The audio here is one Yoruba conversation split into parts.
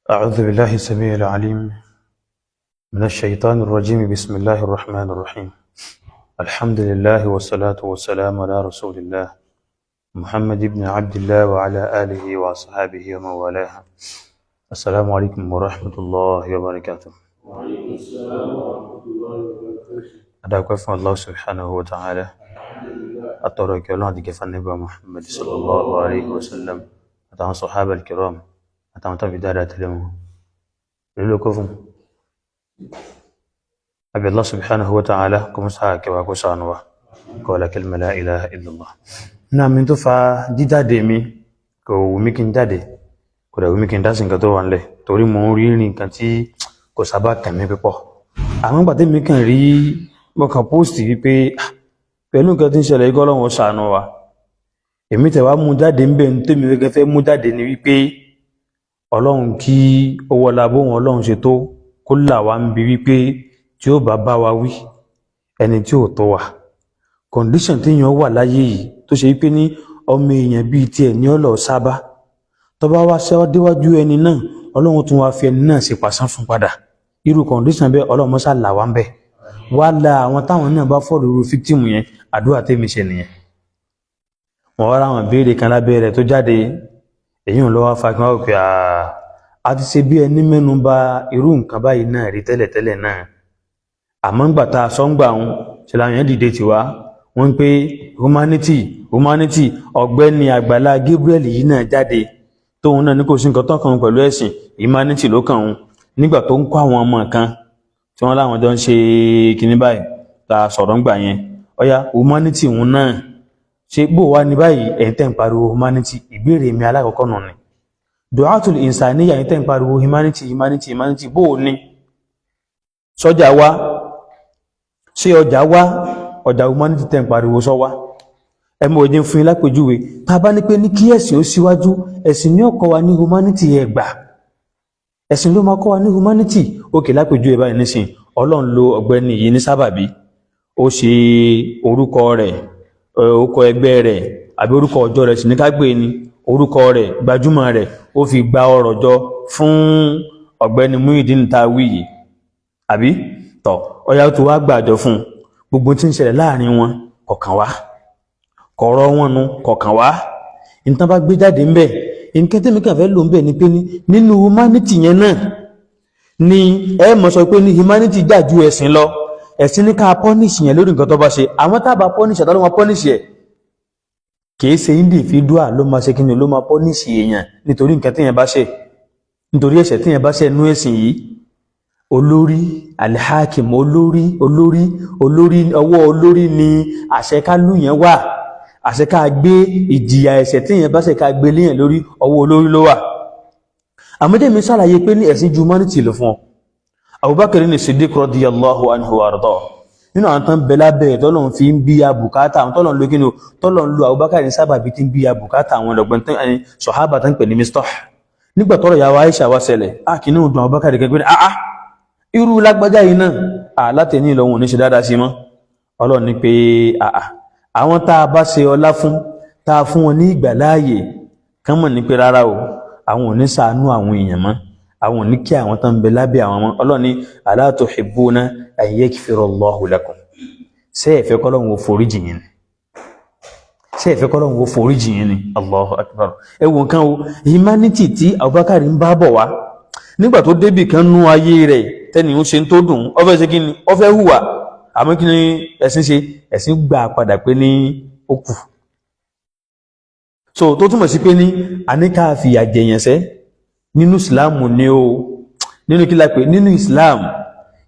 أعوذ بالله السميع العليم من الشيطان الرجيم. بسم الله الرحمن الرحيم. الحمد لله والصلاة والسلام على رسول الله محمد بن عبد الله وعلى آله وأصحابه ومن والاه. السلام عليكم ورحمة الله وبركاته. وعليكم السلام ورحمة الله وبركاته. أدعوكم الله سبحانه وتعالى. الحمد لله. أترك الله دي النبي محمد صلى الله عليه وسلم أتعن صحابة الكرام أتعن تبي دارة لهم لكم أبي الله سبحانه وتعالى كم ساعة كوا كسانوا قال كلمة لا إله إلا الله. Náà mi tó fa jíjáde mi, kò wù mí kí n jáde, kò dẹ̀ wù mí kí n dá sí nǹkan tó wà nílẹ̀, torí mo ń rí nǹkan tí kò sábà kàn mí púpọ̀. Àmọ́ ìgbà tẹ́mi kàn rí, mo kàn post wípé, "Ah, pẹ̀lú nǹkan tí ń ṣẹlẹ̀ yìí, k'Ọlọ́run ó ṣàánú wa." Èmi tẹ̀ wá mú jáde ń bẹ̀ ń tèmi gẹ́gẹ́ fẹ́ mú jáde ni wípé Ọlọ́run kí ó wọlá bóun Ọlọ́run ṣe tó kó là wá ń bi wípé tí ó bá bá wa wí, ẹni tí ò tó wa, condition téèyàn wà láyé yìí, tó ṣe wípé ní ọmọ èèyàn bíi tiẹ̀ ní ọlọ́ sábà, tó bá wá déwájú ẹni náà, Ọlọ́run tún wá fi ẹni náà ṣe pàṣán fún padà. Irú condition bẹ́ẹ̀, Ọlọ́run mọ́sá là wá ń bẹ̀ wá la àwọn táwọn náà bá fọ́ọ̀lù irú victim yẹn. Àdúrà tèmi ṣe nìyẹn. Wọ́n wá ráwọn béèrè kan lábẹ́ rẹ̀ tó jáde, èyí ń lọ́wọ́ fa kí wọ́n pè á ti ṣe bí ẹni mẹ́nu bà irú nǹkan báyìí náà rí tẹ́lẹ̀tẹ́lẹ̀ náà. Àmọ́ ńgbà tá a sọ ń gbà ń ṣe làwọn èèyàn dìde tiwa, wọ́n ń pé humanity, humanity. Ọ̀gbẹ́ni Àgbàlá Gabriel yìí náà jáde, tóun náà ní kò sí nǹkan tó kàn pẹ̀lú ẹ̀sìn, humanity ló kàn ń nígbà tó ń kó àwọn ọmọ kan tí wọ́n láwọn jọ ń ṣe kinní báyìí tá a sọ̀rọ̀ ń gbà yẹn. Ọ̀yá, humanity òun náà ṣe bó wá ní báyìí. Ẹ̀yin tẹ́ ń pariwo humanity, ìbéèrè mi alákọ̀ọ́kọ́ nù ni du'atul insaniya. Ẹ̀yin tẹ́ ń pariwo humanity, humanity, humanity, bó o ní sọ́jà wá, ṣé ọjà wá, ọjà humanity tẹ́ ń pariwo sọ wá? Ẹ mọ̀ òjì fún yín lápèjúwe. Tá a bá ní pé ní kí ẹ̀sìn ó síwájú, ẹ̀sìn ní ó kọ́ wa ní humanity. Ẹ̀ gbà, ẹ̀sìn ló máa kọ́ wa ní humanity. Òkè lápèjúwe báyìí nísìn, Ọlọ́run lo ọ̀gbẹ́ni yìí ní sábàbí, ó ṣe orúkọ rẹ̀, orúkọ ẹgbẹ́ rẹ̀ àbí orúkọ ọjọ́ rẹ̀ sì ní ká gbé ni, orúkọ rẹ̀, gbajúmọ̀ rẹ̀, ó fi gba ọrọ̀ jọ fún ọ̀gbẹ́ni Muyideen tá a wí yìí, àbí tọ̀ ọ̀yà tó wá gbàjọ fún un. Gbogbo tí ń ṣẹlẹ̀ láàrin wọn kọ̀ọ̀kan wá, kọ̀ọ̀rọ̀ wọn nu kọ̀ọ̀kan wá, nǹkan bá gbé jáde ń bẹ̀, nǹkan tẹ́mi kàn fẹ́ lò ń bẹ̀ ni pé ní nínú humanity yẹn náà ni ẹ mọ̀ sọ pé ní humanity jà ju ẹ̀sìn lọ. Ẹ̀sìn ní ká punish yẹn lórí nǹkan tó bá ṣe. Àwọn tá a bá punish, àtàwọn máa punish ẹ̀, kìí ṣe individual ló máa ṣe kí ni, ló máa punish èèyàn nítorí nǹkan téèyàn bá ṣe, nítorí ẹ̀ṣẹ̀ téèyàn bá ṣe nú ẹ̀sìn yìí. Olórí, alhakim, olórí, olórí, olórí, ọwọ́ olórí ni àṣẹ ká lù yẹn wà, àṣẹ ká gbé ìjìyà ẹ̀ṣẹ̀ téèyàn bá ṣe, ká gbé léyàn lórí, ọwọ́ olórí ló wà. Àmọ́dé ṣàlàyé pé ní ẹ̀sìn ju humanity lọ fún ọ. Abubakar ní Siddiq radiyallahu anhu wa arda, nínú àwọn tán bẹ lábẹ́ tọ́lọ́run fi ń bí ya bùkátà àwọn tọ́lọ́run ló kí ni o, tọ́lọ́run lo Abubakar ní sábàbí tí ń bí ya bùkátà àwọn ọ̀dọ̀gbọ́n tán ẹni sọ̀hábà tán pè ní Mistah. Nígbà tọ́rọ̀ yàwó Aisha wá ṣẹlẹ̀, á kì ní ọdún Abubakar gẹ́gẹ́, àá irú lágbájá yìí náà, à látẹ̀ní ìlọ wọn ò ní ṣe dáadáa sí mọ́. Ọlọ́run ní pé àà àwọn tá a bá ṣe ọlá fún, tá a fún wọn ní ìgbàláàyè kán mọ̀ ní pé rárá o, àwọn ò ní ṣàánú àwọn èèyàn mọ́, àwọn ò ní kí àwọn tán ń bẹ lábẹ́ àwọn mọ́. Ọlọ́run ní ala tuhibbuna an yaghfira Allahu lakum, ṣé ẹ fẹ́ kọ́lọ́run ó foríjì yín ni? Ṣé ẹ fẹ́ kọ́lọ́run ó foríjì yín ni? Allahu akbar. Ẹ wo nǹkan o, humanity tí Abubakar ń bá bọ̀ wá, nígbà tó débì kan nú ayé rẹ̀, tẹ́ni ń ṣe tó dùn, ó fẹ́ ṣe kí ni, ó fẹ́ hùwà, àmọ́ kí ni ẹ̀sìn ṣe? Ẹ̀sìn gbà padà pé ní ó kù. So tó túmọ̀ sí pé ní àníkà fìyà jẹ̀yàn sẹ́ nínú Ìsìláàmù ni o, nínú kí la pè nínú Islam,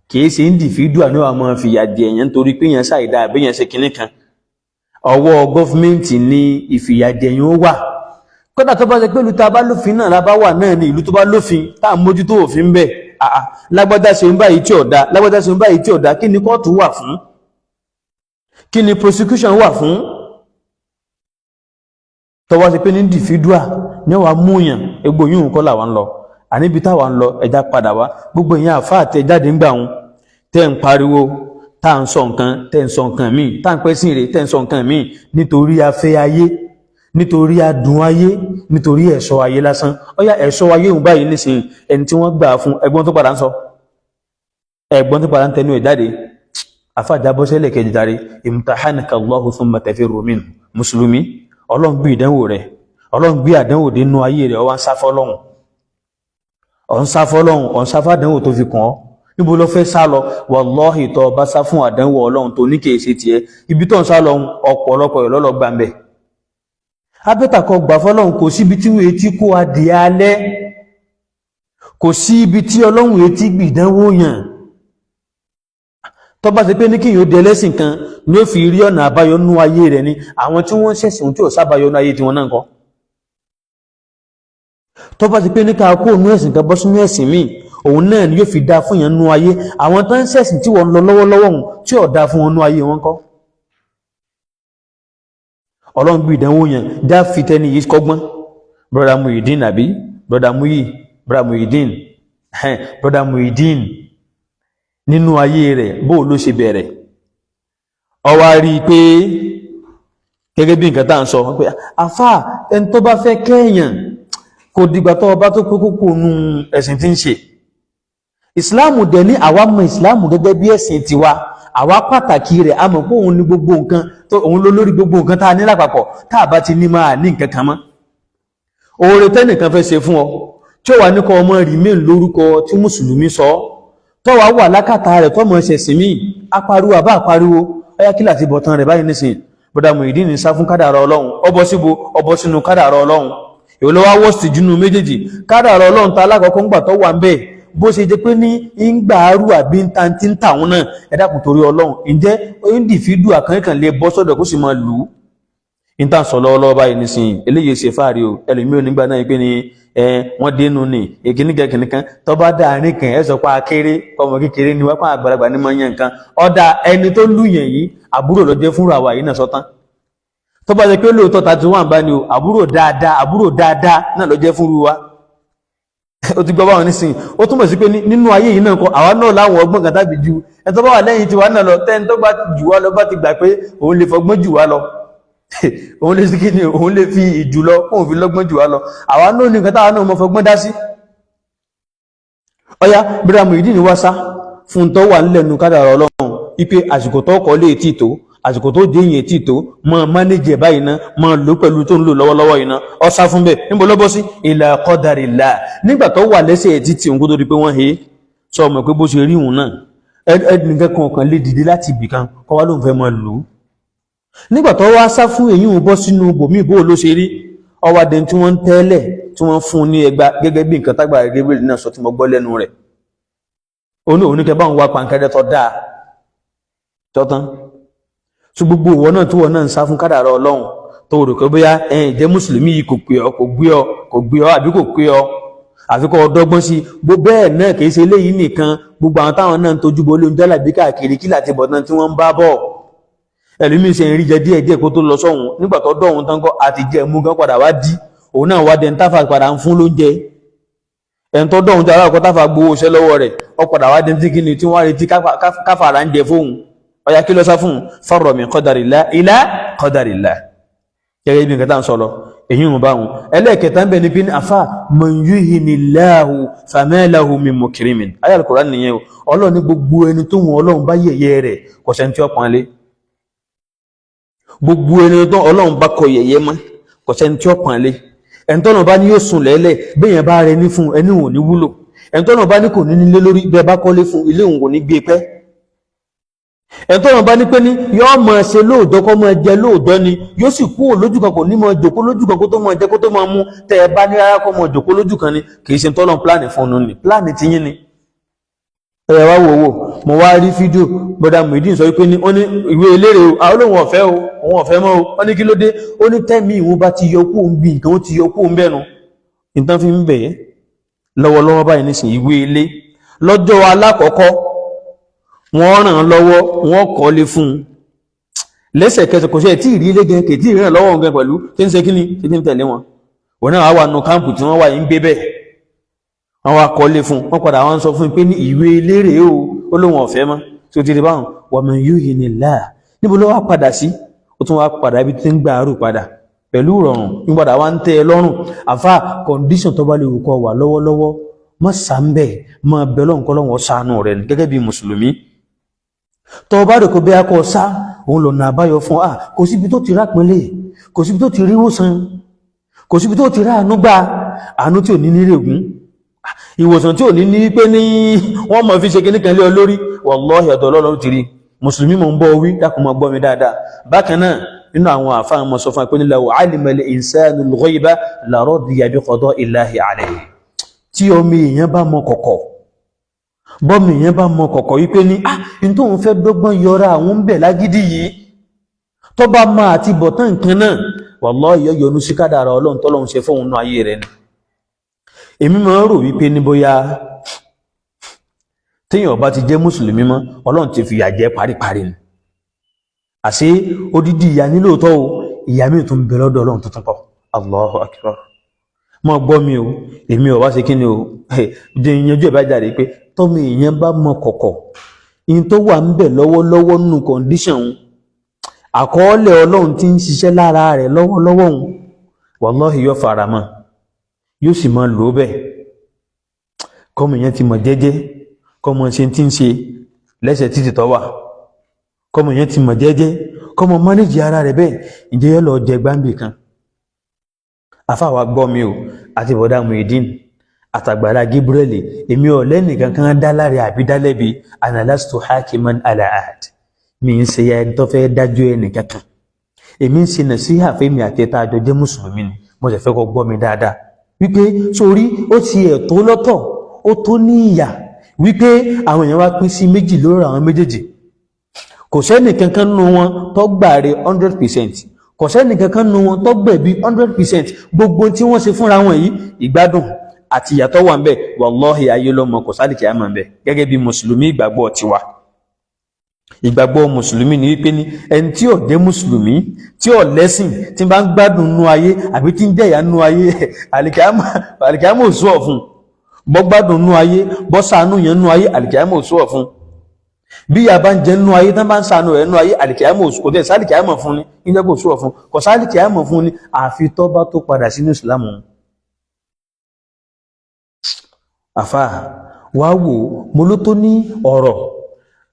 kìí ṣe individual ní wàá máa fìyà jẹ̀yàn nítorí pé yẹn ṣàìdá àbí yẹn ṣe kinní kan. Ọwọ́ government ní ìfìyàjẹ̀yàn ó wà. Kódà tó bá ṣe pé ìlú tá a bá lófin náà la bá wà náà ní ìlú tó bá lófin, tá a mójútó òfin bẹ́ẹ̀, àà lágbájá ṣe ń báyìí tí ò dáa, lágbájá ṣe ń báyìí tí ò dáa, kí ni kóòtù wà fún? Kí ni prosecution wà fún? Tó wá ṣe pé ní individual ní wàá múyàn, egbò yìí kọ́ làwa ń lọ. Àníbi táwa ń lọ, ẹja padà wá. Gbogbo ìyẹn àfáà tẹ jáde ńgbà wọn, tẹ́ ń pariwo, tá à ń sọ nǹkan, tẹ́ ń sọ nǹkan míì, tá à ń pẹ́ sí rè, tẹ́ ń sọ nǹkan míì nítorí afẹ́ ayé. Nítorí adùn ayé, nítorí ẹ̀ṣọ́ ayé lásán. Ọyá, ẹ̀ṣọ́ ayé òun báyìí nísìnyí, ẹni tí wọ́n gbà fún, ẹgbọ́n tó padà ń sọ, ẹgbọ́n tó padà ń tẹnu ẹ̀ jáde. Àfàjábọ́sẹ́lẹ̀ kejì jáde, imtahanaka Allahu thumma tafirru minhu. Mùsùlùmí, Ọlọ́run gbé ìdánwò rẹ̀, Ọlọ́run gbé àdánwò dénú ayé rẹ̀, ó wá ń sá fọ́lọ́hun, ọ̀ ń sá fọ́lọ́hun, ọ̀ ń sá fàdánwò tó fi kàn ọ́. Níbo ló fẹ́ sá lọ? Wàláhì, tó bá sá fún àdánwò Ọlọ́run tó ní kìí ṣe tiẹ̀, ibi tó ń sá lọ, ọ̀pọ̀lọpọ̀ ìlọ́lọ́ gbà ń bẹ̀. Abẹ́tà kọ gbà fọ́lọ́hun. Kò síbi tí wọ́n etí kó adìẹ alẹ́, kò sí ibi tí Ọlọ́run etí gbìdánwò yàn. Tó bá ṣe pé ní kí yóò di ẹlẹ́sìn kan ní ó fi rí ọ̀nà àbáyọ nú ayé rẹ̀ ni, àwọn tí wọ́n ṣẹ̀sìn tí ò sábàyọ nú ayé tiwọn náà kọ́. Tó bá ṣe pé ní ká kó nú ẹ̀sìn kan bọ́ sínú ẹ̀sìn míì, òun náà ni yóò fi dá fún yẹn nú ayé, àwọn tó ń ṣẹ̀sìn tí wọ́n ń lọ lọ́wọ́lọ́wọ́ òun tí ò dá fún wọn nú ayé wọn kọ́. Ọlọ́run gbé ìdánwò yẹn dá fi tẹ́ni yìí kọ́gbọ́n. Brother Muhyiddin, àbí brother Muyi, brother Muhyiddin, brother Muhyiddin, nínú ayé rẹ̀, bó ló ṣe bẹ̀rẹ̀? Ó wá rí i pé gẹ́gẹ́ bí nǹkan tá à ń sọ pé àfà, ẹni tó bá fẹ́ kẹ́yàn, kò dìgbà tó ọba tó pé kókó nu ẹ̀sìn tí ń ṣe. Ìsìláàmù dẹ̀ ní, àwa mọ ìsìláàmù gẹ́gẹ́ bí ẹ̀sìn tiwa, àwa pàtàkì rẹ̀, a mọ̀ pé òun ní gbogbo nǹkan tó, òun ló lórí gbogbo nǹkan tá a ní lápapọ̀. Tá a bá ti ní, máa ní nǹkan kan mọ́. Oore tẹ́nìkan fẹ́ ṣe fún ọ, tí ó wà ní kọ́ ọmọ remain lórúkọ tí mùsùlùmí sọ, tó wà wà lákàtà rẹ̀, tó mọ̀ ṣẹ̀sìn míì, apariwo àbá apariwo. Ọyá, kí láti bọ̀tán rẹ̀ báyìí nísìn? Bọ́dà Muyideen ní sá fún kádàrá Ọlọ́run, ọbọ̀ síbo, ọbọ̀ sínú kádàrá Ọlọ́run. Èwo ló wá wọ́ọ̀sì jùnú méjèèjì? Kádàrá Ọlọ́run ta alákọ̀ọ́kọ́ ńgbà tó wà ń bẹ́ẹ̀, bó ṣe jẹ́ pé ní ń gbà arú àbí ń ta tí ń tàwọn náà. Ẹ dákun, torí Ọlọ́run, ǹjẹ́ individual àkànkàn lè bọ́ sọ́dọ̀ kó sì máa lù ú? Níta sọ lọ́wọ́lọ́wọ́ báyìí nísìnyí, eléyìí ṣe fáàrí o. Ẹlòmíì ò nígbà náà pé ní ẹ wọ́n dénú ní èkíníkan kìnìkan tó bá dáàrin kan, ẹ sọ pé akéré ọmọ kékeré ni wọ́n pa, àgbàlagbà ní mọ̀ yẹn nǹkan. Ọ̀dà, ẹni tó lù yẹn yìí, àbúrò ló jẹ́ fúnra wa yìí náà sọ́tán. Tó bá ṣe pé lóòótọ́ 31 bá ní o, àbúrò dáadáa, àbúrò dáadáa náà ló jẹ́ fúnru wa. Ó ti gbọ́ báwọn nísìnyí. Ó túmọ̀ sí pé nínú ayé yìí náà kọ, àwa náà láwọn ọgbọ́n kan tàbí ju ẹni tó bá wà lẹ́yìn tiwa náà lọ. Tẹ́ni tó bá jù wá lọ bá ti gbà pé òun lè fọgbọ́n jù wá lọ, òun lè sí kí ni, òun lè fi ìjù lọ, kóun fi lọ́gbọ́n jù wá lọ, àwa náà ní nǹkan táwa náà mọ fọgbọ́n dá sí. Ọ̀yá, bíra Muyideen wá sá fún tó wà nílẹ̀ nu kádàrá Ọlọ́run, wípé àsìkò tó kọ́ lè tì tó, àsìkò tó dé yẹn tì tó, mọ manage ẹ̀ báyìí ná, mọ lò pẹ̀lú tó ń lò lọ́wọ́lọ́wọ́ yìí ná. Ọ sá fún bẹ́ẹ̀. Níbo ló bọ́ sí? Ila qadarillah. Nígbà tó wà lẹ́sẹ̀ ẹ̀ títì òun, kó tó di pé wọ́n he sọ mọ̀ pé bó ṣe rí òun náà, ẹnìkan kan kan lè dìde láti ibì kan kọ́ wá lóun fẹ́ máa lò ó. Nígbà tó wá sá fún èyí, òun bọ́ sínú bòmíì. Bó ló ṣe rí? Ọwọ́ adé tí wọ́n ń tẹ́lẹ̀, tí wọ́n fún un ní ẹgba, gẹ́gẹ́ bí nǹkan tágbà Gabriel náà sọ tí mo gbọ́ lẹ́nu rẹ̀. Òun òun ní kẹ́ báwọn wá pankẹ́rẹ́ tó dáa tọ́tán. Tó gbogbo ìwọ náà tí wọ́n náà ń sá fún kádàrá Ọlọ́run, tó rò pé bóyá ẹ̀yìn jẹ́ mùsùlùmí yìí kò pé ọ, kò gbé ọ, kò gbé ọ, àbí kò pé ọ, àfi kọ́ ọdọ́gbọ́n sí bó. Bẹ́ẹ̀ náà kìí ṣe eléyìí nìkan. Gbogbo àwọn táwọn náà ń tojú bọ́ lóúnjẹ jálàbí káàkiri, kí láti bọ̀ tán tí wọ́n ń bá bọ̀. Ẹlòmíín ṣe ń rí jẹ díẹ̀ díẹ̀ kó tó lọ sọ́hun. Nígbà tó dọ̀hún tán kọ́, àti jẹ mú gan padà wá dí. Òun náà wá dẹni táfà padà ń fún lóúnjẹ. Ẹni tó dọ̀hún tí aláàkọ́ táfà gbowó iṣẹ́ lọ́wọ́ rẹ̀, ó padà wá dẹni tí kíni tí wọ́n retí káfàrà ń jẹ fóun. Ọ̀yà, kí ló sá fún? Farra min qadarillah ila qadarillah. Gẹ́gẹ́ bí nǹkan tá à ń sọ lọ, èyí ń bá wọn. Ẹlẹ́ẹ̀kẹta ń bẹ ní pé ní àfà, man yuhinillahu fama lahu min mukrimin. Ayé Al-Qur'an nìyẹn o. Ọlọ́run ní gbogbo ẹni tó wọn Ọlọ́run bá yẹ̀yẹ́ rẹ̀, kò sẹ́ni tí ó pọ́n lé. Gbogbo ẹni tó Ọlọ́run bá kọ yẹ̀yẹ́ mọ́, kò sẹ́ni tí ó pọ́n lé. Ẹni tọ́nà bá ní yóò sùn lẹ́lẹ̀, bẹ́yẹn bá rẹ ní fún ẹni ò ní wúlò. Ẹni tọ́nà bá ní kò ní nílé lórí, bẹ́ẹ̀ bá kọ́lé fún, ilé òun kò ní gbé pẹ́. Ẹni tọ́nà bá ní pé ní yóò máa ṣe lóòjọ́, kó máa jẹ lóòjọ́ ni, yóò sì kúrò lójú kan, kò ní máa jòkó lójú kan kó tó máa jẹ, kó tó máa mú. Tẹ́ ẹ bá ní rárá, kó máa jòkó lójú kan ni, kì í ṣe tọ́lọ́ plan fún un ni, plan ti yín ni. Ẹ wá wò wò, mo wá rí fídíò bọ́dà Muyideen sọ wípé ní ó ní ìwé eléré o, àwọn olóhùn ọ̀fẹ́ o, òun ọ̀fẹ́ mọ́ o. Ó ní kí ló dé? Ó ní tẹ́mi ìwọ̀n bá ti yọ kó ń bí nǹkan, ó ti yọ kó ń bẹ̀nu nǹkan fi ń bẹ̀ ẹ́ lọ́wọ́lọ́wọ́ báyìí nísìnyí. Ìwé ilé lọ́jọ́ alákọ̀ọ́kọ́, wọ́n ràn án lọ́wọ́, wọ́n kọ́lé fún un lẹ́sẹ̀kẹsẹ̀. Kò sí ẹ̀ tí ìrí ilé gan, kì í tí ì ràn lọ́wọ́ gan pẹ̀lú tí ń ṣe kíni tí ń tẹ̀lé wọn. Òun náà wà nù camp tí wọ́n wà yìí ń gbé bẹ́ẹ̀. Wọ́n wá kọ́lé fún wọ́n, padà wọ́n sọ fún un pé ní ìwé eléré o, ó lóun ọ̀fẹ́ mọ́. Tí ó ti rí báwọn, wa man yuhinillah, níbo ló wá padà sí? Ó tún wá padà ibi tí ń gbà àrù padà. Pẹ̀lú ìrọ̀rùn nígbàdà wá ń tẹ́ ẹ lọ́rùn. Àfa, condition tó bá lè wù kó wà lọ́wọ́lọ́wọ́, má sàmbẹ̀, má bẹ Ọlọ́run kọ́ lọ́wọ́ ṣàánú rẹ̀ ni gẹ́gẹ́ bí mùsùlùmí. Tó bá rò kó bí a kọ sá òun lọ́nà àbáyọ fún a, kò síbi tó ti rápínlẹ̀, kò síbi tó ti rí wòsàn, kò síbi tó ti ráàánú gbà. Àánú tí ò ní ní règún, ìwòsàn tí ò ní ní pé ní wọ́n mọ̀ fi ṣe kíní kan lé ọ lórí, wallahi, ọ̀dọ̀ Ọlọ́run ti rí. Mùsùlùmí, mò ń bọ́ wí, dákun máa gbọ́ mi dáadáa. Bákan náà, nínú àwọn àfáà mọ̀ sọ fún pé law alima al-insanu al-ghayba la radiya bi qada'illahi alayhi. Tí ọmọ èèyàn bá mọ kọ̀kọ̀, bọ́mọ èèyàn bá mọ kọ̀kọ̀ wípé ní ah n tóun fẹ́ dọ́gbọ́n yọra àwọn ń bẹ̀ lágídí yìí, tó bá máa àti bọ̀tán nǹkan náà, wallahi, yọ yọnu sí kádàrá Ọlọ́run tọ́lọ́run ṣe fóun nú ayé rẹ̀ ni. Èmi máa ń rò wípé ní bóyá téèyàn bá ti jẹ́ mùsùlùmí mọ́, Ọlọ́run ti fìyà jẹ paríparí ni. Àṣé odidi ìyà ní lóòótọ́ o, ìyà míì tó ń bẹ lọ́dọ̀ Ọlọ́run tuntun pọ̀. Allahu akbar. Mọ́ gbọ́ mi o, èmi ò wá ṣe kí ni o, jẹ́ ìyanjú ẹ̀ bá jáde pé tọ́mọ èèyàn bá mọ kọ̀kọ̀ in tó wà ń bẹ̀ lọ́wọ́lọ́wọ́ nínú condition òun, àkọọ́lẹ̀ Ọlọ́run tí ń ṣiṣẹ́ lára rẹ̀ lọ́wọ́lọ́wọ́ òun, wallahi, yóò fara mọ́, yóò sì máa lò ó bẹ́ẹ̀. Kọ́mọ èèyàn ti mọ̀ jẹ́jẹ́, kọ́mọ ṣe tí ń ṣe lẹ́sẹ̀ títì tọ́ wà, kọ́mọ èèyàn ti mọ̀ jẹ́jẹ́, kọ́mọ manage ara rẹ̀ bẹ́ẹ̀. Ǹjẹ́ yóò lọ jẹ gbáǹbì kan? Afáwa, gbọ́ mi o, àti bọ̀dá Muideen àtàgbàlá Gabriel, èmi ò lẹ́nìkan kan dá láre àbí dá lẹ́bi. Ana lastu hakiman ala ahad. Mi ń ṣe ẹni tó fẹ́ dájú ẹnì kankan. Èmi ń ṣe nàṣíhà fẹ́mi àti ẹ̀ta àjọ jẹ́ mùsùlùmí ni. Mo sì fẹ́ kó gbọ́ mi dáadáa wípé sórí ó ti ẹ̀ tó lọ́tọ̀, ó tó ní ìyà wípé àwọn èèyàn wá pín sí méjì lórí àwọn méjèèjì. Kò sẹ́nì kankan nínú wọn tó gbàre 100%, kò sẹ́nì kankan nínú wọn tó gbẹ̀bí 100%. Gbogbo tí wọ́n ṣe fúnra wọn yìí, ìgbádùn àti ìyàtọ̀ wà ń bẹ̀. Wallahi, ayé lọ́mọ, kò sálì kìí àmọ́ ń bẹ̀. Gẹ́gẹ́ bí mùsùlùmí, ìgbàgbọ́ tiwa, ìgbàgbọ́ mùsùlùmí ni wípé ní ẹni tí ò jẹ́ mùsùlùmí, tí ò lẹ́sìn, tí bá ń gbádùn nú ayé àbí tí ń jẹ̀yà nú ayé, àlìkàmọ̀ ò sùọ̀ fún. Bọ́ gbádùn nú ayé, bọ́ ṣàánú yẹn nú ayé, àlìkàmọ̀ ò sùọ̀ fún. Bí ìyà bá ń jẹ nú ayé, tán bá ń ṣàánú rẹ̀ nú ayé, àlìkàmọ̀ kò tẹ̀ sálìkàmọ̀ fún ni. Níjẹ́ kò sùọ̀ fún, kò sálìkàmọ̀ fún ni, àfi tó bá tó padà sínú ìsìlámù. Àfà wá wò, mo ló tó ní ọ̀rọ̀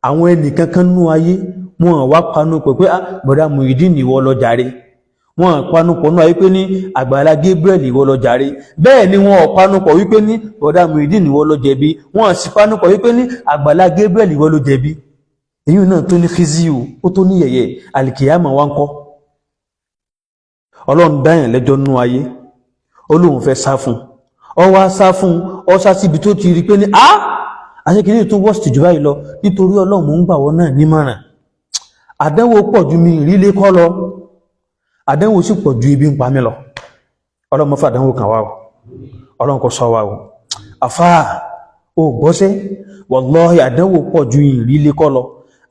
àwọn ẹnìkankan nú ayé, wọn wá panu pọ̀ pé ah, bọ̀dá Muyideen, ìwọ lọ jàre. Wọn panu pọ̀ nú ayé pé ní Àgbàlá Gabriel, ìwọ lọ jàre. Bẹ́ẹ̀ ni wọn panu pọ̀ wípé ní bọ̀dá Muyideen, ìwọ lọ jẹ̀bi. Wọn sì panu pọ̀ wípé ní Àgbàlá Gabriel, ìwọ ló jẹ̀bi. Èyí náà tó ní khiziu, ó tó ní yẹ̀yẹ̀. Alikiyama wa ń kọ́. Ọlọ́run dáyàn lẹ́jọ́ nú ayé, ó lóun fẹ́ sá fún ọ, wá sá fún ọ, sá síbi tó ti rí pé ní ah, àṣekìní tó worst jù báyìí lọ. Nítorí Ọlọ́run, mò ń gbà wọ́n náà nímọ̀ràn. Àdánwò pọ̀ ju mi ìrílé kọ́ lọ, àdánwò sì pọ̀ ju ibi ń pa mí lọ. Ọlọ́run mọ́ fàdánwò kàn wá o, Ọlọ́run kò sọ wá o. Àfáà ò gbọ́sẹ́, wallahi, àdánwò pọ̀ ju ìrílé kọ́ lọ,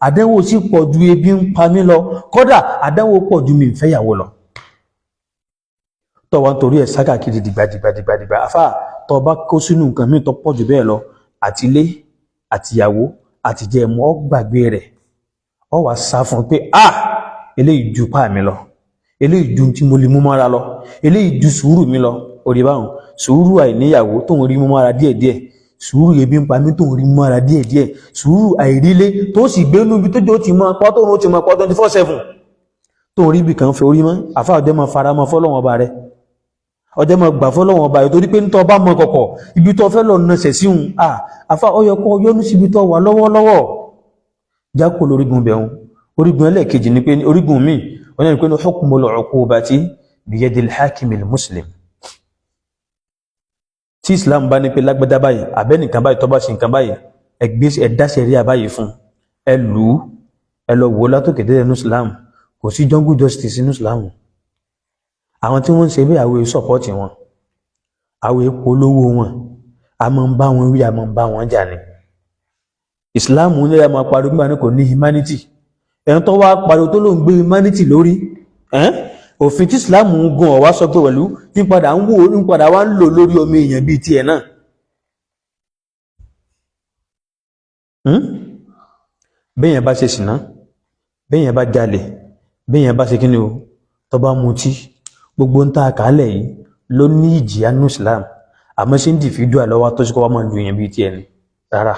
àdánwò sì pọ̀ ju ebi ń pa mí lọ, kódà àdánwò pọ̀ ju mi ìfẹ́yàwó lọ. Tọ́ wa nítorí ẹ̀ sákàkiri dìgbàdìgbàdìgbà. Àfáà, tọ́ bá kó sínú nǹkan míì tó pọ̀ jù bẹ́ẹ̀ lọ, àtilé àtìyàwó àtìjẹ ẹ̀mú, ọ gbàgbé rẹ̀, ọ wà sá fún un pé ah, eléyìí ju pa mi lọ, eléyìí ju tí mo lè mú mọ́ra lọ, eléyìí ju sùúrù mi lọ. Orí báwọn sùúrù àìníyàwó tó ń rí mú mọ́ra díẹ̀díẹ̀, sùúrù ebi ń pa mí tó ń rí mú mọ́ra díẹ̀díẹ̀, sùúrù àìrílé tó sì gbé níbi tó jẹ́ ó ti mọ pọ́ tó ń ti mọ pọ́ 24/7 tó ń rí ibì kan fẹ́ orí mọ́. Àfa, ọjọ́ máa fara mọ́ fọ́lọ́wọ́n ọba rẹ̀, ọjọ́ máa gbà fọ́lọ́wọ́n ọba rẹ̀, torí pé nítorí ọba mọ kọ̀kọ̀ ibi tó fẹ́ lọ nà sẹ̀síhun. À àfa, ó yẹ kó yọnu síbi tó wà lọ́wọ́lọ́wọ́. Jákò lórígun bẹ̀rún. Orígun ẹlẹ́ẹ̀kejì ni pé orígun míì wọ́n ní pé ní hukmul uqubati biyadil hakimil muslim. Tí Islam bá ní pé lágbádá báyìí, abẹ́nìkan báyìí tó bá ṣe nǹkan báyìí, ẹgbẹ́ ẹ̀dá ṣẹ̀ríà báyìí fún, ẹ lù ú, ẹ lọ wò látòkè dé ẹnu Islam, kò sí jungle justice nínú Islam. Àwọn tí wọ́n ń ṣe bí àwọn support wọn, àwọn polówó wọn, a máa ń bá wọn wí, a máa ń bá wọn jà ní. Islam ní ẹ máa pariwo nígbà ní kò ní humanity. Ẹni tó wá pariwo tó ló ń gbé humanity lórí òfin tí Islam ń gun ọ̀wá sọ pé pẹ̀lú ní padà ń wò, ní padà wá ń lò lórí ọmọ èèyàn bíi tiẹ̀ náà. Béèyàn bá ṣe ṣìná, béèyàn bá jalè, béèyàn bá ṣe kíni o, tó bá mutí, Gbogbo ń ta àkàálẹ̀ yìí ló ní ìjìyà nínú Islam. Àmọ́ ṣé ń dì fídíò àlọ́wọ́ tó ṣe kọ́ wá máa lu èèyàn bíi tiẹ̀ ni? Rárá,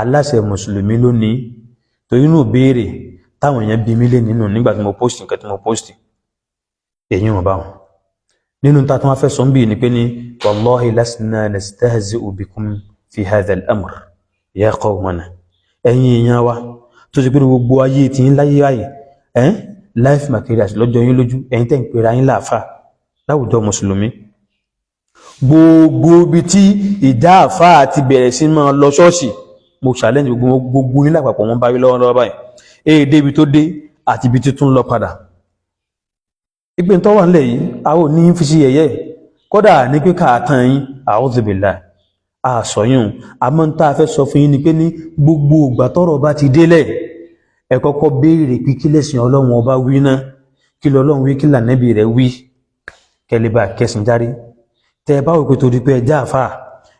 aláṣẹ mùsùlùmí ló ní. Torí inú béèrè táwọn èèyàn bí mí lé nínú nígbà tí mo post nǹkan tí mo post, èyí wọn bá wọn nínú ta tí wọn fẹ́ sọ ń bì ní pé ní wallahi lasna nastahzi'u bikum fi hadha al-amr ya qawmana. Ẹ̀yin èèyàn wa tó ṣe pé gbogbo ayé tí ń láyé ayé ẹ́n life materials lọ́jọ́ yín lójú, ẹ̀yin tẹ́ ń pera yín láàfà láwùjọ mùsùlùmí, gbogbo ibi tí ìdá àfáà ti bẹ̀rẹ̀ sí máa lọ ṣọ́ọ̀ṣì, mo challenge gbogbo gbogbo yín lápapọ̀. Wọn bá rí lọ́wọ́lọ́wọ́ báyìí, èyí débi tó dé àti ibi tí tún lọ padà. Ìpè tó wà nílẹ̀ yìí, a ò ní fi sí yẹ̀yẹ́, kódà ní pé káàtàn yín, a'udhu billah, àsọyún. Àmọ́ ń tá a fẹ́ sọ fún yín ni pé ní gbogbo ìgbà tọ́rọ̀ bá ti délẹ̀, ẹ kọ́kọ́ béèrè pé kí lẹ̀sìn Ọlọ́run ọba wí náà, kí lọ́lọ́run wí, kí lànẹ́bí rẹ̀ wí, kẹlẹ́bà kẹsìn járe. Tẹ ẹ bá wò pé torí pé ẹ já àfà,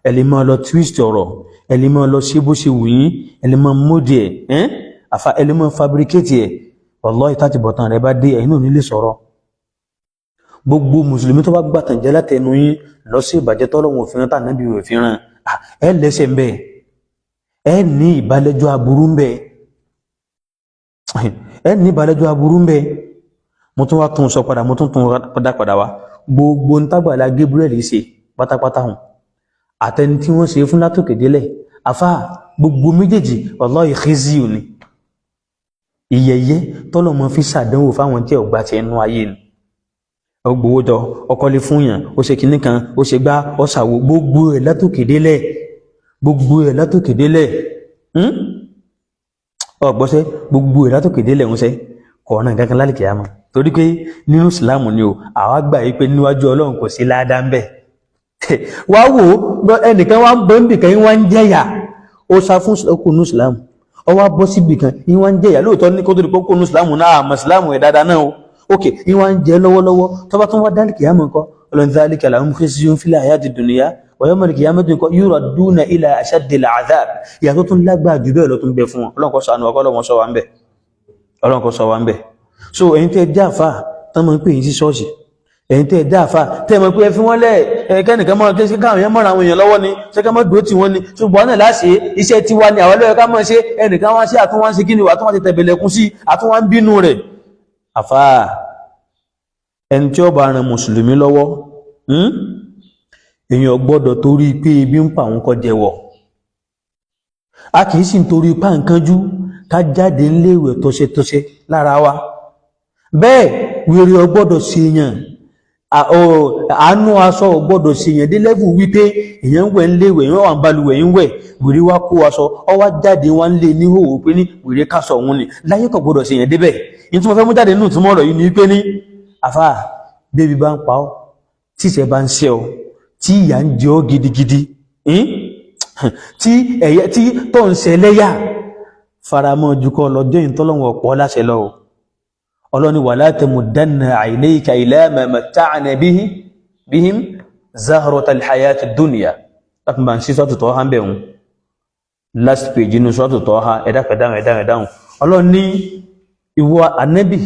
ẹ lè máa lọ twist ọ̀rọ̀, ẹ lè máa lọ ṣe bó ṣe wù yín, ẹ lè máa módì ẹ ẹ́n àfà, ẹ lè máa fabricate ẹ, wallahi, táti bọ̀tán rẹ bá dé, ẹ̀yin náà nílé sọ̀rọ̀. Gbogbo mùsùlùmí tó bá gbàtàn jẹ́ látẹnu yín lọ sí ìbàjẹ́ tọ́lọ́run òfin tà nábì òfin ràn, ẹ lẹ́sẹ̀ ń bẹ, ẹ ní ìbálẹ́jọ́ aburú ń bẹ, ẹ ní ìbálẹ́jọ́ aburú ń bẹ. Mo tún wá tún sọ padà, mo tún tún padà padà wá. Gbogbo ń tágbàlá Gabriel ṣe pátápátá hàn, àtẹni tí wọ́n ṣe fún látòkè délẹ̀, àfá, gbogbo méjèèjì, wallahi, khizyu ni, ìyẹyẹ tọ́lọ́mọ fi ṣàdánwò fáwọn tí ọgbà ti ẹnu ayé ni. Ó gbowó jọ, ọkọlé fún yàn, ó ṣe kinní kan, ó ṣe gbá, ó ṣàwò, gbogbo ẹ̀ látòkè délẹ̀, gbogbo ẹ̀ látòkè délẹ̀, ọgbọ́sẹ́, gbogbo ẹ̀ látòkè délẹ̀ ń sẹ́ kọ̀ọ̀nà kankan lálẹ́ kìámà. Torí pé nínú ìsìláàmù ni o, àwa gbà yí pé níwájú Ọlọ́run kò sí ládàá ń bẹ̀. Wá wò ó, ẹnìkan wá ń bọ́ níbìkan, yín wá ń jẹ́yà. Ó sá fún okùn ní ìsìláàmù, ó wá bọ́ síbì kan, yín wá ń jẹ́yà. Lóòótọ́ ní kó tó di pé okùn ní ìsìláàmù náà, àmọ́ ìsìláàmù ẹ̀ dáadáa náà o. Ok, yín wá ń jẹ́ lọ́wọ́lọ́wọ́. Tó bá tún wá dálì kìámà ńkọ́? Ọlọ́run dhalika lahum khizyun fil hayati dunya wa yawmal qiyamati ńkọ́? Yuradduna ila ashaddil adhab. Ìyà tó tún lágbàá jù bẹ́ẹ̀ lọ tún bẹ fún wọn. Ọlọ́run kó ṣàánú wa, kọ́lọ́run ṣọ́ wa ń bẹ̀, Ọlọ́run kó ṣọ́ wa ń bẹ̀. So ẹ̀yin tẹ́ jẹ́ àfà tán máa ń pè yín sí ṣọ́ọ̀ṣì, ẹ̀yin tẹ́ jẹ́ àfà tẹ́ mọ̀ pé ẹ fi wọ́n lẹ̀, kẹ́nìkan máa kí káwọn èèyàn mọ́ra àwọn èèyàn lọ́wọ́ ni, ṣé ká má dúró tì wọ́n ni? Ṣùgbọ́n náà láṣẹ iṣẹ́ tiwa ni àwọn ẹlẹ́yẹ ká máa ṣe. Ẹnìkan wá sí àtúnwá ń ṣe kí ni, àtúnwá ti tẹ̀bẹ̀lẹ̀kún sí, àtúnwá ń bínú rẹ̀. Àfà, ẹni tí ó bá ran mùsùlùmí lọ́wọ́, èèyàn gbọ́dọ̀ torí pé ebi ń pa àwọn kó jẹ́wọ́. A kì í sì torí pa nǹkanjú ká jáde ńléèwẹ̀ tọ́ṣẹtọ́ṣẹ lára wa. Bẹ́ẹ̀ wèrè ò gbọ́dọ̀ ṣèyàn, àánú aṣọ ò gbọ́dọ̀ ṣèyàn dé level wípé èèyàn ń wẹ̀ ńléèwẹ̀, èèyàn wà ń balùwẹ̀ ń wẹ̀, wèrè wá kó aṣọ, ọ wá jáde wá ń lé níhòòhò pé ní wèrè kásọ̀ òun ni. Láyé, kò gbọ́dọ̀ ṣèyàn débẹ̀. Ní tí mo fẹ́ mú jáde nínú ìtumọ̀ ọ̀rọ̀ yìí ni wípé ní àfà, bébí bá ń pa ọ́, tíṣẹ́ bá ń ṣe ọ́, tí ìyà ń jẹ ọ́ gidigidi, tí ẹ̀yẹ tí tó ń ṣe lẹ́yà, faramọ́ ju kọ́ lọ́jọ́ ìtọ́lọ́wọ̀ ọ̀pọ̀ láṣẹ lọ. Ọlọ́ni wala tamuddanna aynayka ila ma matta'na bihi bihim zahratal hayati dunya. Láti bá ń sí sọ́tù tọ́ ha ń bẹ̀ wọn, last page inú sọ́tù tọ́ ha. Ẹ̀dá pẹ̀dáhùn, ẹ̀dáhùn, ẹ̀dáhùn. Ọlọ́ni ìwọ ànábì,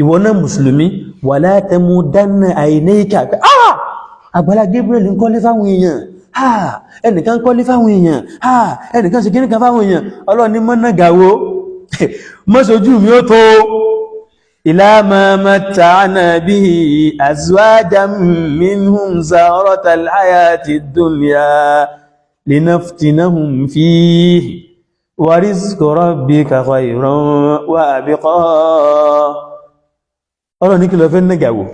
ìwọ náà mùsùlùmí, wala tamuddanna aynayka. Ah, Àgbàlá Gabriel ń kọ́lé fáwọn èèyàn, ah, ẹnìkan ń kọ́lé fáwọn èèyàn, ah, ẹnìkan ṣe kíníkan fáwọn èèyàn. Ọlọ́run ní mọ́nà gàwó mọ́sójú mi ó tó ila ma matta'na bihi azwajan minhum zahratal hayati dunya linaftinahum fihi wa rizqu rabbika khayrun wa abqa. Ọlọ́run ní kí lọ fẹ́ nàgàwò,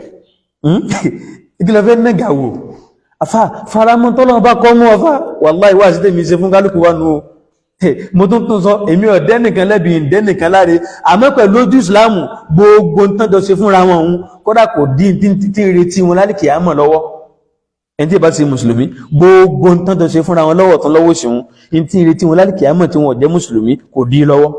kí lọ fẹ́ nàgàwò? Afá, faramọ́ tọ́lọ́ bá kọ́ mú ọfá. Wàláhì, wá sí tèmi ṣe fún kálukú wa nù o. Mo tún tún sọ, èmi ọ̀dẹ́ nìkan lẹ́bi, ìdẹ́ nìkan láre, àmọ́ pẹ̀lú ojú ìsìláàmù, gbogbo ń tán jọ ṣe fúnra wọn òun, kódà kò dín tí ń retí wọn lálìkì àmọ́ lọ́wọ́. Ẹni tí ì bá ti mùsùlùmí, gbogbo ń tán jọ ṣe fúnra wọn lọ́wọ́ tán lọ́wọ́ sí wọn, ẹni tí ń retí wọn lálìkì àmọ́ tí wọn ò jẹ́ mùsùlùmí, kò dín lọ́wọ́.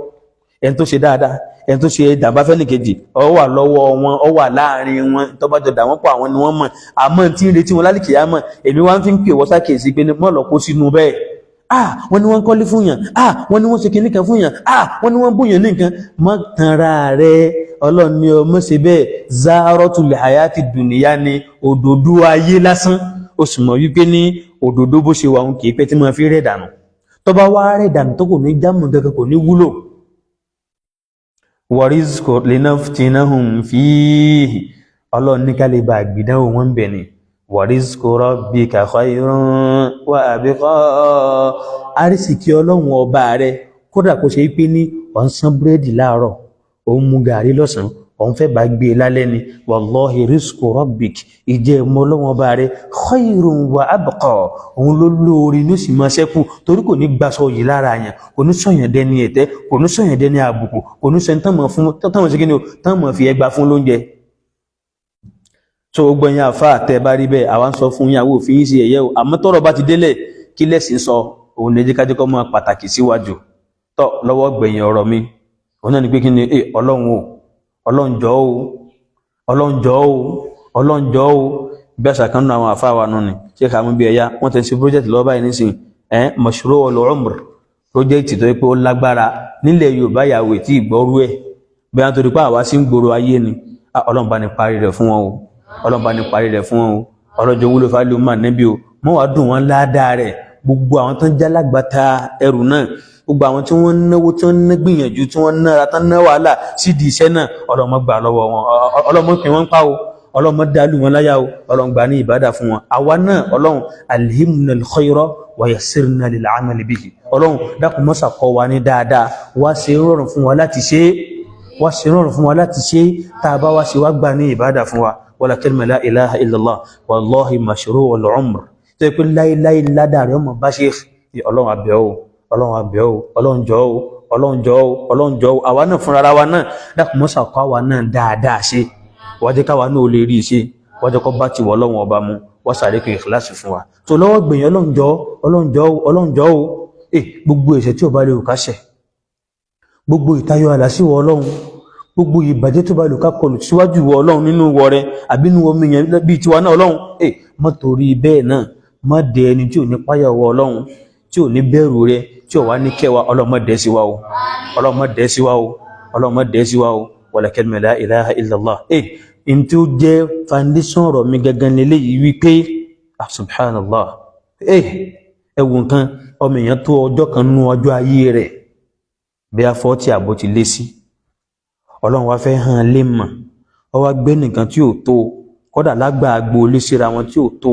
Ẹni tó ṣe dáadáa, ẹni tó ṣe jàmbá fẹ́nìkejì, ó wà lọ́wọ́ wọn, ó wà láàrin wọn. Tó bá jọ dà wọ́n pọ̀, àwọn ni wọ́n mọ̀. Àmọ́ tí ń retí wọn lálìkì àmọ́, èmi wá ń fi ń pè wọ́n sákèsí pé mọ́ lọ kó sínú bẹ́ẹ̀. Ah, wọ́n ní wọ́n kọ́lé fún yàn. Ah, wọ́n ní wọ́n ṣe kinní kan fún yàn. Ah, wọ́n ní wọ́n bóyàn ní nǹkan. Má tanra rẹ, Ọlọ́run ní ọmọ ṣe bẹ́ẹ̀. Zaratul hayati dunya ni òdòdó ayé lásán. Ó sì mọ̀ wípé ní òdòdó bó ṣe wà ń kì í pẹ́ tí máa fi rẹ̀ dànù. Tó bá wá rẹ̀ dànù tó kò ní jámù kankan, kò ní wúlò. Warizqu linaftinahum fihi, Ọlọ́run ní ká lè bá àgbìdánwò wọn bẹ̀ ni. Warizqu rabbika khayrun wa abqa, àrísìkí Ọlọ́run ọba rẹ, kódà kó ṣe pé ní ọ̀ ń san búrẹ́dì láàárọ̀, ò ń mu gàrí lọ́sàn-án, òun fẹ́ bá gbé e lálẹ́ ni, wallahi rizqu rabbik, ìjẹ́ ẹ̀mọ́ Ọlọ́run ọba rẹ, khayrun wa abqa, òun ló lóore ní ó sì máa ṣẹ́kù, torí kò ní gbaṣọ yìí lára yẹn, kò ní sọ̀yàn dẹni ẹ̀tẹ́, kò ní sọ̀yàn dẹni àbùkù, kò ní sọ̀yàn tán mọ̀ fún tán ṣe kí ni o tán mọ̀ fi ẹgbà fún lóúnjẹ. Tó gbọ́ yín àfa àtẹ bá rí bẹ́ẹ̀, àwa ń sọ fún yín, àwọn òfin yín sí ẹ̀yẹ́ o. Àmọ́ tọ́rọ̀ bá ti délẹ̀, kí lẹ́sìn sọ, òun lè jẹ́ kájẹ́ kọ́ mọ́ pàtàkì síwájú. Tọ́ lọ́wọ́ gbẹ̀yìn ọ̀rọ̀ mi, òun náà ni pé kí ni Ọlọ́run o, Ọlọ́run jọ̀ọ́ o, Ọlọ́run jọ̀ọ́ o, Ọlọ́run jọ̀ọ́ o. Bí àṣà kan nínú àwọn àfa wa nù ni ṣé ká mú bí ẹ̀yà wọ́n ti ń ṣe project lọ́wọ́ báyìí nísìnyí, ẹ̀ mashru'ul umr, project tó yẹ pé ó lágbára nílẹ̀ Yorùbá, yàwó tí ìgbọ́rú ẹ̀ bí wọ́n torí pé àwa sí ń gbòòrò ayé ni. Ọlọ́run bá ní parí rẹ̀ fún wọn o, Ọlọ́run bá ní parí rẹ̀ fún wọn o. Ọlọ́jọ́ wúlò fáìlú mà níbi o, mọ́ wàá dùn wọ́n ládàá rẹ̀. Gbogbo àwọn tó ń jálágbàtà ẹrù náà, gbogbo àwọn tí wọ́n náwó, tí wọ́n ná gbìyànjú, tí wọ́n nára tán, ná wàhálà sídìí iṣẹ́ náà, Ọlọ́run má gbà lọ́wọ́ wọn, Ọlọ́run má pín wọn pa o, Ọlọ́run má dàlú wọn láyà o. Ọlọ́run gbà ní ìbádà fún wọn. Àwa náà, Ọlọ́run, alhimna alkhayra wa yassirna lil amali bihi. Ọlọ́run dákun, mọ́sà kọ́ wa ní dáadáa, wá ṣe rọrùn fún wa láti ṣe, wá ṣe rọrùn fún wa láti ṣe. Tá a bá wá ṣe, wá gbà ní ìbádà fún wa. Wala kalima la ilaha illallah, wallahi mashru'ul umr tó yẹ pé láíláí ládàá rẹ̀ ọmọ bá ṣe. Ọlọ́run abẹ́ o, Ọlọ́run abẹ́ o, Ọlọ́run jọ̀ọ́ o, Ọlọ́run jọ̀ọ́ o, Ọlọ́run jọ̀ọ́ o. Àwa náà fúnra wa náà, dákun mọ́sà kọ́ àwa náà dáadáa ṣe, wá jẹ́ káwa náà ó lè rí i ṣe, wá jẹ́ kó bá ti wọ Ọlọ́run ọba mu, wá sàrékè ìkíláàsì fún wa. Tó lọ́wọ́ gbìyànjú, Ọlọ́run jọ̀ọ́, Ọlọ́run jọ̀ọ́ o, Ọlọ́run jọ̀ọ́ o. Gbogbo ẹ̀ṣẹ̀ tí ò bá lè wù ká ṣẹ̀, gbogbo ìtayọ àlà sí wọ Ọlọ́run, gbogbo ìbàjẹ́ tó bá lè ká kọlù síwájú wọ Ọlọ́run nínú wọ rẹ àbí nínú omi yẹn bíi tiwa náà, Ọlọ́run, má torí bẹ́ẹ̀ náà má dẹ ẹni tí ò ní páyà wọ Ọlọ́run, tí ò ní bẹ̀rù rẹ, tí ò wá ní kẹwàá. Ọlọ́run má dẹ́ sí wa o, Ọlọ́run má dẹ́ sí wa o, Ọlọ́run má dẹ́ sí wa o. Wala kalima la ilaha illallah. N tí ó jẹ́ foundation ọ̀rọ̀ mi gangan lélẹ́yìí wípé, ah, subhanallah, ẹ wo nǹkan, ọmọ èèyàn tó ọjọ́ kan nú ọjọ́ ayé rẹ̀ bí a 40 àbó ti lé sí, Ọlọ́run wá fẹ́ hàn lé mọ̀, ọ wá gbé nìkan tí ò tó, kódà lágbàágbó lé síra wọn tí ò tó.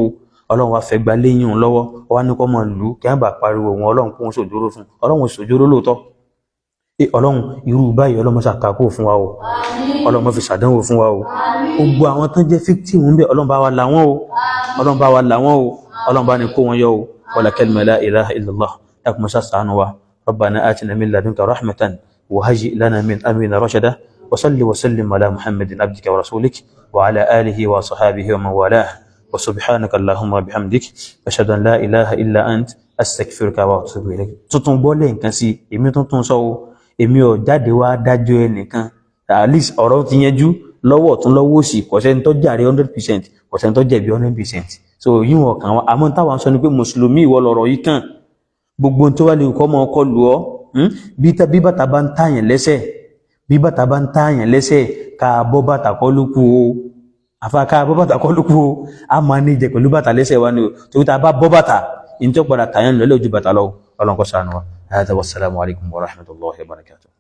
Ọlọ́run wá fẹ́ gba léyìn òun lọ́wọ́, ọ wá ní kó máa lù ú kí wọ́n bá pariwo wọn. Ọlọ́run kó wọn sòjóró fún Ọlọ́run, sòjóró lóòótọ́. Ẹ Ọlọ́run, irú báyìí, Ọlọ́run ṣàkàkó fún wa o, Ọlọ́run má fi ṣàdánwò fún wa o. Gbogbo àwọn tán jẹ́ victim ń bẹ, Ọlọ́run bá wa là wọ́n o, Ọlọ́run bá wa là wọ́n o, Ọlọ́run bá ní kó wọn yọ o. Wala kalima la ilaha illallah. Dákun mọ́sá ṣàánú wa. ربنا آتنا من لدنك رحمة وهيئ لنا من أمرنا رشدا. وصل وسلم على محمد عبدك ورسولك وعلى آله وصحابه ومن والاه. وسبحانك اللهم وبحمدك، أشهد أن لا إله إلا أنت، أستغفرك وأتوب إليك. Tuntun gbọ́ lẹ́ẹ̀kan sí, èmi tuntun sọ o, èmi ò jáde wá dájọ́ ẹnìkan. At least ọ̀rọ̀ ti yanjú lọ́wọ́ ọ̀tún, lọ́wọ́ òsì, kò sẹ́ni tó jàre 100%, kò sẹ́ni tó jẹ̀bi 100%. So yíwọ̀n kan wa, àmọ́ táwọn sọ ni pé mùsùlùmí, ìwọ lọ̀rọ̀ yìí kàn. Gbogbo tó wá lè kọ́ mọ́ ọkọ lù ọ́, bí bàtà bá ń tààyàn lẹ́sẹ̀, bí bàtà bá ń tààyàn lẹ́sẹ̀, ká bọ́ bàtà kọ́ ló kú o. Àfa, ká bọ́ bàtà kọ́ ló kú o. A máa ní ìjẹ pẹ̀lú bàtà lẹ́sẹ̀ wa ni o, torí tá a bá bọ́ bàtà, ní tí ó padà tààyàn lọ́lẹ́ ojú bàtà lọ. Ọlọ́run kó ṣàánú wa. Hada, wassalamu alaikum wa rahmatullahi wa barakatuh.